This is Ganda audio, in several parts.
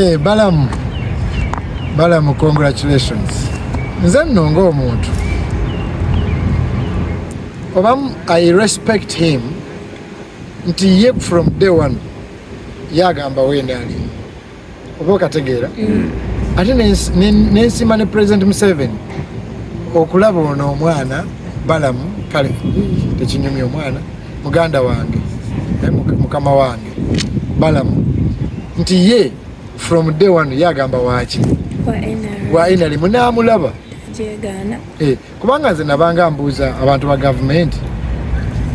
Hey, Balamu, Balamu, congratulations. Nze nno ng'omuntu oba I respect him nti ye from day one yagamba wenda ali oba okategeera. Ate nensima ne President Museveni okulaba ono omwana Balamu, kale tekinyumya omwana muganda wange, mukama wange Balamu, nti ye from day one yagamba waki wa NRM naamulaba, kubanga nze nabanga mbuuza abantu ba gavumenti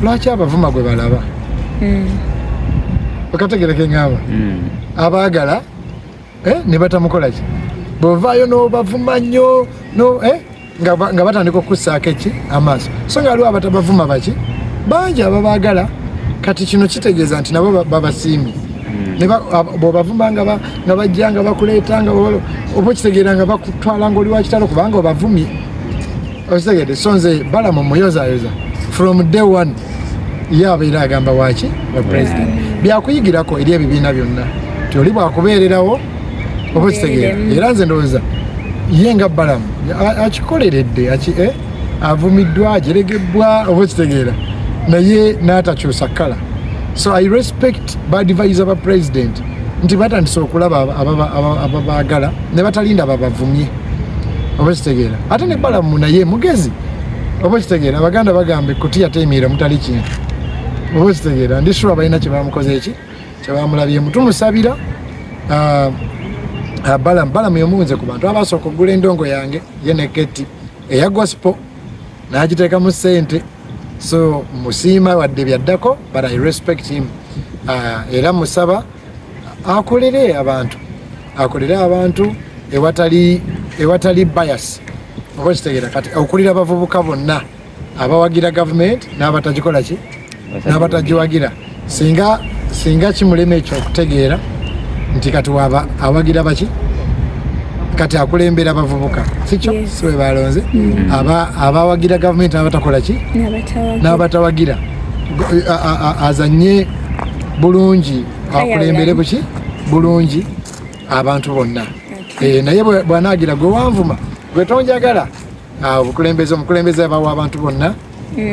lwaki abavuma gwe balaba. Okategereke ngamba. Abaagala ne batamukola ki bwovaayo n'obavuma nnyo nga batandika okussaako eki amaaso, so nga waliwo abatabavuma baki bangi ababaagala. Kati kino kitegeeza nti nabo babasiimye. Bwobavuma nga bajja nga bakuleeta nga oba okitegeera nga bakutwala nga oli wakitalo kubanga obavumye, okitegedde? So nze Balamu muyozayoza, from day one ye abeera agamba waki wa president. Byakuyigirako eri ebibiina byonna ti oli bwakubeererawo, oba okitegeera? Era nze ndowooza ye nga Balamu akikoleredde, avumiddwa, ajeregebbwa, oba okitegeera, naye n'atakyusa kala. So I respect ba advisor ba president nti batandise okulaba ababaagala ne batalinda babavumye, oba kitegeera? Ate ne Balamu naye mugezi, oba kitegeera? Abaganda bagamba ekutiya teyimiira mutali kintu, oba kitegeera? Ndi sure balina kyebamukoze eki kyebamulabyemu. Tumusabira. Balamu, Balamu yomunze ku bantu abasooka okugula endongo yange ye neketi eya gospel n'agiteekamu ssente, so musiima wadde byaddako, but I respect him. Era musaba akolere abantu, akolere abantu ewatali bias, oba kitegeera? Kati okulira abavubuka bonna abawagira gavumenti n'abatagikola ki n'abatagiwagira, singa kimulema ekyo okutegeera nti kati waba awagira baki, kati akulembera abavubuka, sikyo? Yes. Si we balonze abawagira gavumenti n'abatakola ki n'abatawagira. N'abatawagira. Azanye bulungi, akulembere buki bulungi abantu bonna. Naye bw'anaagira gwe wanvuma, gwe tonjagala, obukulembeze, omukulembeze abawa abantu bonna,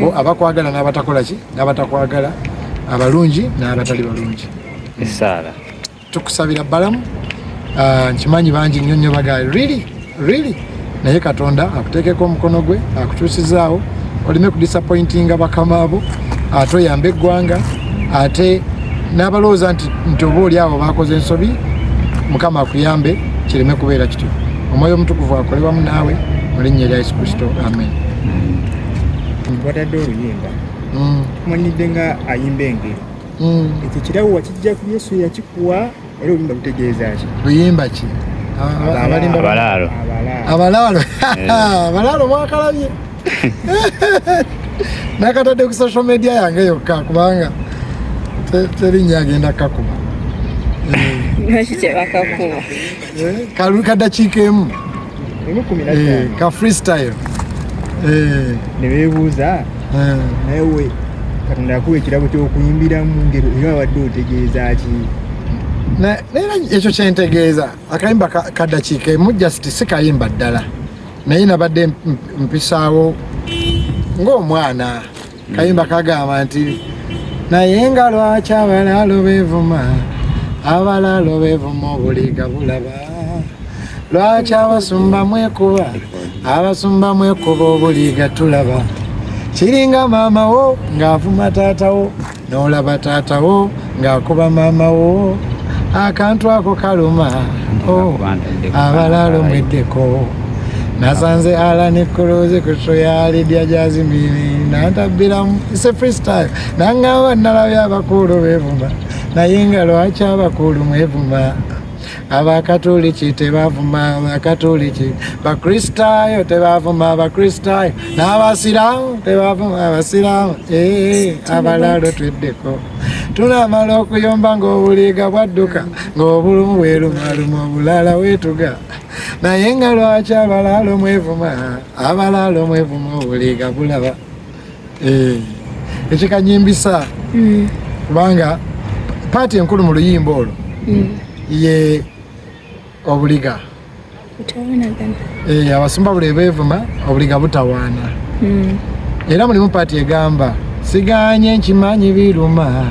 bo abakwagala n'abatakola ki n'abatakwagala, abalungi n'abatali balungi. Essaala. Tukusabira Balamu. Nkimanyi bangi nnyo nnyo bagaa really really, naye Katonda akuteekeko omukono gwe akutuusizaawo, oleme kudisappointinga bakama abo, ate oyambe eggwanga, ate n'abalowooza nti oba oli awo bakoze ensobi, Mukama akuyambe kireme kubeera kityo. Omwoyo Omutukuvu akole wamu naawe mu linnya erya Yesu Kristo, amen. Watadde oluyimba. Tumanyidde nga ayimba engeri. Ekyo kirabo wakijja ku Yesu yakikuwa? Era oluyimba lutegeeza ki? Luyimba ki? Abalimba. Abalaalo. Abalaalo. Abalaalo, abalaalo mwakalabye, nakatadde ku social media yange yokka kubanga terinnya agenda kakuba. Lwaki tebakakuba? Kadakiika emu. Emu kumi na ttaano. Ka freestyle. Ne beebuuza, naye we Katonda yakuwa ekirabo ky'okuyimbira mu ngero, era wabadde otegeeza ki? Naye era ekyo kyentegeeza, akayimba kadakiika emu just, si kayimba ddala, naye nabadde mpisaawo ng'omwana. Kayimba kagamba nti naye nga lwaki abalaalo beevuma, abalaalo beevuma obuliga bulaba, lwaki abasumba mwekuba, abasumba mwekuba obuliga tulaba, kiringa maama wo ng'avuma taata wo, n'olaba taata wo ng'akuba maama wo, akantu ako kaluma. Oh, abalaalo mweddeko. Nasanze Alan Cruz ku show ya Lydia Jazmine nantabbiramu, it's a freestyle, nangamba nalabye abakulu beevuma, naye nga lwaki abakulu mwevuma? Abakatoliki tebavuma abakatoliki, bakristaayo tebavuma abakristaayo, n'abasiraamu tebavuma abasiraamu. Abalaalo tweddeko, tunamala okuyomba ng'obuliga bwadduka, ng'obulumu bwerumaluma, obulala weetuga, naye nga lwaki abalaalo mwevuma, abalaalo mwevuma obuliga bulaba. Ekikanyimbisa kubanga part enkulu mu luyimba olwo ye Obuliga abasumba buli beevuma obuliga butawaana. Era mulimu part egamba, siganye nkimanyi biruma,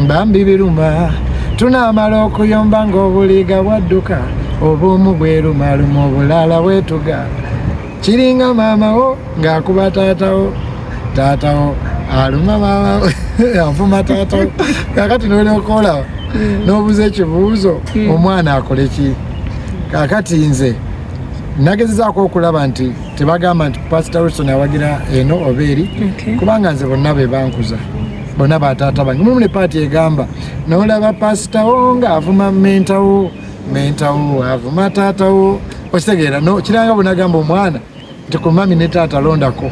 bambi biruma, tunaamala okuyomba ng'obuliga bwadduka, obumu bwerumaluma, obulala bwetuga, kiringa maamawo ng'akuba taatawo, taatawo aluma maama, avuma taatawo. Kakati nolyoka olaba n'obuuza ekibuuzo, omwana akole ki? Kakati nze nagezezaako okulaba nti tebagamba nti Pastor Wilson awagira eno oba eri, kubanga nze bonna be bankuza, bonna bataata bange. Mulimu ne part egamba, nolaba pasitawo ng'avuma mentawo, mentawo avuma taatawo. Okitegeera? No kiranga bwenagamba omwana nti ku mami ne taata londako,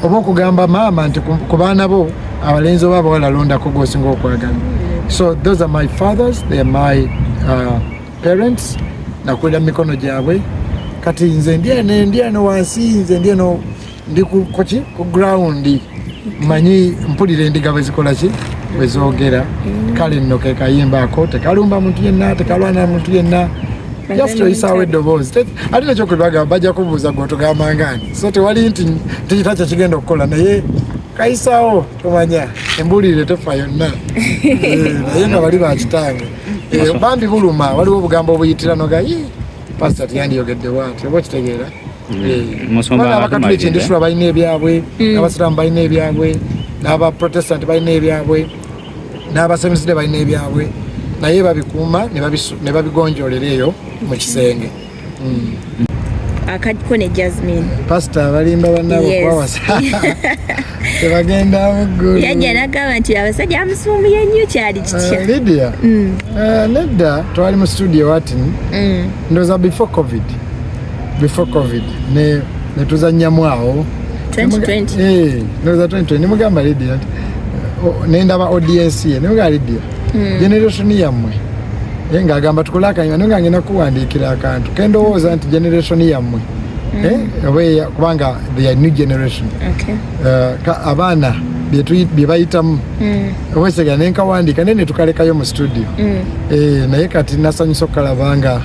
oba okugamba maama nti ku baana bo abalenzi oba abawala londako gwosinga okwagala. So those are my fathers, they are my parents. Nakulira mu mikono gyabwe. Kati nze ndi eno wansi, nze ndi eno, ndi kuki, ku ground, manyi mpulira endiga bwe zikola ki, bwe zoogera. Kale nno ke kayimba ako, tekalumba muntu yenna, tekalwana muntu yenna, just oyisaawo eddoboozi. Ate nekyokulibagamba bajja kubuuza gwe otugamba ngani, so tewali nti tikita kyekigenda okukola, naye kayisaawo. Tomanya embuulire tefa yonna. Naye nga bali bakitange. Bambi buluma, waliwo obugambo obuyitira noga, pasita teyandiyogedde bwati, oba okitegeera? Musumba, Abakatuliki tumalirize. ndisula balina ebyabwe, n'abasiraamu balina ebyabwe, n'abaprotestant balina ebyabwe, n'abasemiside balina ebyabwe, naye babikuuma ne babigonjolera eyo mu kisenge. Akajiko ne Jasmine. Pasita abalimba bannaabwe okwawasa tebagenda muggulu. Yajja nagamba nti abasajja amusumbuye nnyo, kyali kitya? Lydia, nedda, twali mu studio watin, ndowooza before COVID, before COVID ne tuzannyamu awo. 2020. Ndowooza 2020. Nimugamba Lydia nti nendaba audience ye, nimugamba, Lydia, generation yammwe, ng'agamba tukole akanyuma, naye nga ngenda kuwandiikira akantu kendowooza nti generation yammwe, oba kubanga they are new generation. Abaana bye bayitamu, obwesega nenkawandiika naye netukalekayo mu studio. Naye kati nasanyusa okukalaba nga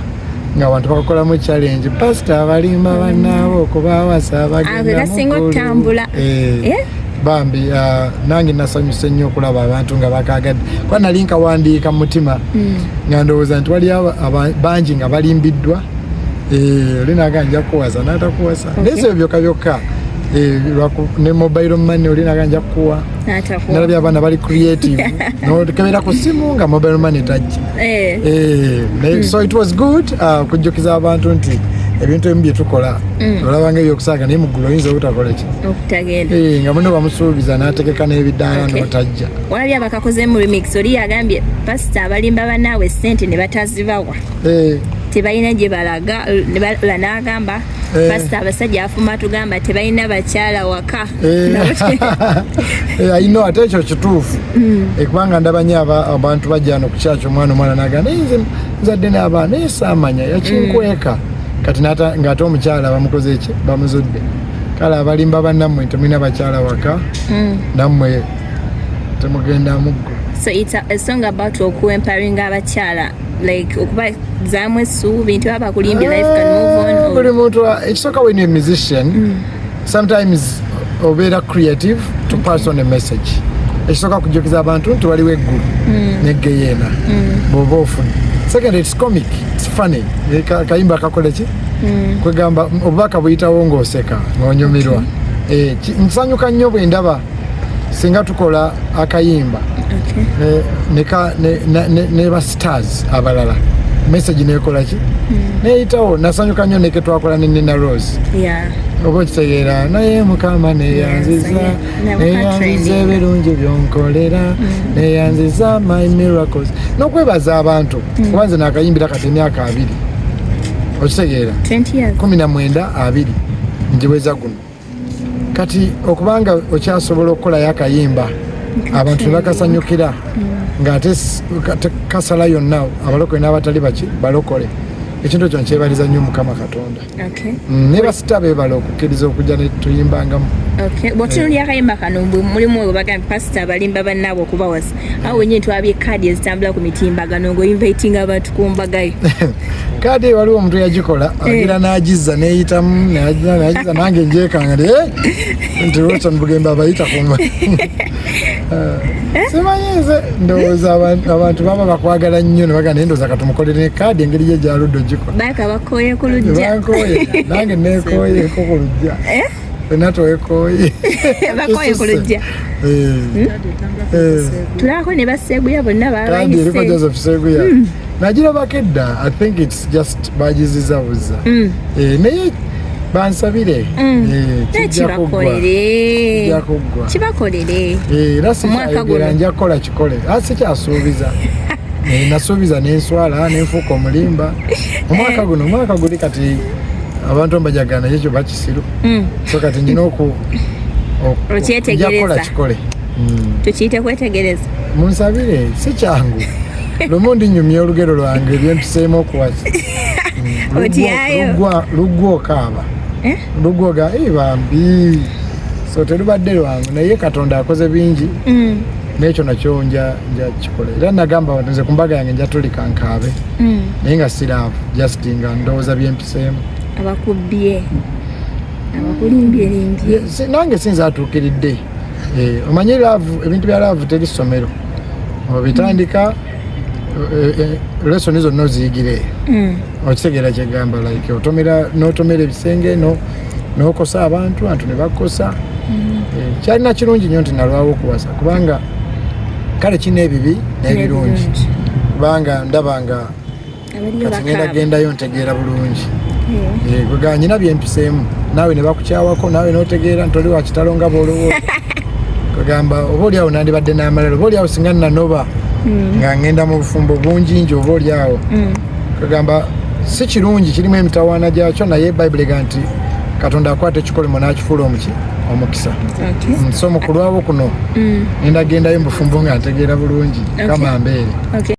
abantu bakakolamu challenge, pasita abalimba bannaabo okubawasa Ako kasinga okutambula. Eh? Bambi, nange nasanyuse nnyo okulaba abantu nga bakagadde, kuba nali nkawandiika mu mutima nga ndowooza nti wali bangi nga balimbiddwa. Oli naga nja kuwasa n'atakuwasa, naye si ebyo byokka byokka. Ne mobile money, oli naga nja kukuwa, N'atakuwa. nalabye abaana bali creative, nokebera ku simu nga mobile money tajja. So it was good kujjukiza abantu nti ebintu ebimu bye tukola olabanga ebyokusaaga, naye muggulu oyinza obutakola ki. Okutagenda. Nga muno bamusuubiza n'ategeka n'ebidaala n'otajja. Walabye abakakozemu remix, oli yagambye pasita abalimba bannaabwe sente ne batazibawa, tebalina gye balaga, n'agamba pasita abasajja afuma tugamba tebalina bakyala waka. Ayino ate ekyo kituufu. Kubanga ndaba nnyo abantu bajja no ku kyaki, omwana naga naye nze nzadde n'abaana, naye saamanya yakinkweka. Kati ng'ate omukyala bamukoze ki, bamuzudde. Kale abalimba bannammwe temulina bakyala waka, nammwe temugenda muggo. So it's a song about okuempoweringa abakyala, like okubazaamu essuubi nti baba bakulimbye, life can move on Buli muntu, ekisooka, when you're a musician, sometimes obeera creative to pass on a message. Ekisooka kujjukiza abantu nti waliwo eggulu neggeyeena bw'oba ofuna. Second, it's comic, it's funny. Kayimba kakola ki, kwegamba obubaka buyitawo ng'oseka ng'onyumirwa. Nsanyuka nnyo bwe ndaba singa tukola akayimba ne ba stars abalala, message nekola ki, neyitawo. Nasanyuka nnyo neke twakola ne Nina Rose, oba okitegeera? Naye Mukama neyanziza, neyanziza ebirungi byonkolera, neyanziza my miracles, n'okwebaza abantu, kuba nze nakayimbira kati emyaka 20, okitegeera? 20 years. 19, 20 njiweza guno. Kati okubanga okyasobola okukolayo akayimba abantu ne bakasanyukira, ng'ate kasala yonna abalokole n'abatali baki balokole. Ekintu ekyo nkyebaliza nnyo Mukama Katonda. Ne basita beebala okukkiriza okujja ne tuyimbangamu. Bw'otunuulira akayimba kano, mulimu oyo bagambye pasita abalimba bannaabwe okubawasa, awo wenyini twabye kaadi ezitambula ku mitimbagano ng'oinvitinga abantu ku mbagayo. Kaadi eyo waliwo omuntu eyagikola, agira n'agizza n'eyitamu n'agizza, nange njekanga nti Wilson Bugembe abayita ku simanyi. Nze ndowooza abantu baba bakwagala nnyo ne bagamba, naye ndowooza katumukolere ne kaadi engeri ye gyaludde ogikola. Baka bakoye ku lujja. Bankooye, nange neekooyeko ku lujja, fenna twekooye. Bakoye ku lujja. Tulabako ne baseeguya bonna. Kaadi eriko babayise. Joseph Seguya nagirabako edda. I think it's just bagiziza buza. Naye bansabire. Naye Kijja kuggwa. kibakolere. Kijja kuggwa. Kibakolere. Era Omwaka sikyayogera. guno. Nja kukola kikole. Sikyasuubiza. Nasuubiza nenswala nenfuuka omulimba. Omwaka guno, omwaka guli kati abantu mbajagana ekyo bakisiru. So kati nina Okyetegereza. nja kukola kikole. Tukiyite kwetegereza. Munsabire, si kyangu. Lumu ndinyumya olugero lwange ebyempiseemu okuwasa. Otyayo. Luggwa okaaba. Eh? Luggwa oga, "Eh, bambi." So terubadde lwangu, naye Katonda akoze bingi. N'ekyo nakyo nja kikola. Era nagamba abantu, nze ku mbaga yange nja tulika nkaabe, naye nga siraavu, just nga ndowooza byempiseemu. Abakubbye, abakulimbyelimbye. Nange sinza atuukiridde. Omanyi love, ebintu bya love teri ssomero obitandika, lesson zonna oziyigire. Okitegeera kyegamba? Like otomera n'otomera ebisenge n'okosa abantu, abantu ne bakosa. Kyalina kirungi nnyo nti nalwawo okuwasa, kubanga kale kirina ebibi n'ebirungi, kubanga ndaba nga Abaliyo kati ngenda bakaaba. gendayo ntegeera bulungi. Kwega nyina byempiseemu, naawe ne bakukyawako, naawe n'otegeera nti oli wa kitalo nga bw'olowooza. Kwegamba oba oliawo nandibadde n'amalala, oba oliawo singa nanoba nga ngenda mu bufumbo bungingi, oba oliawo. Kwegamba si kirungi, kirimu emitawaana gyakyo, naye Bayibuli ega nti Katonda akwata ekikolimo n'akifuula omukisa. So mu kulwawo kuno ngenda gendayo mu bufumbo nga ntegeera bulungi. Kama mbeere. Okay.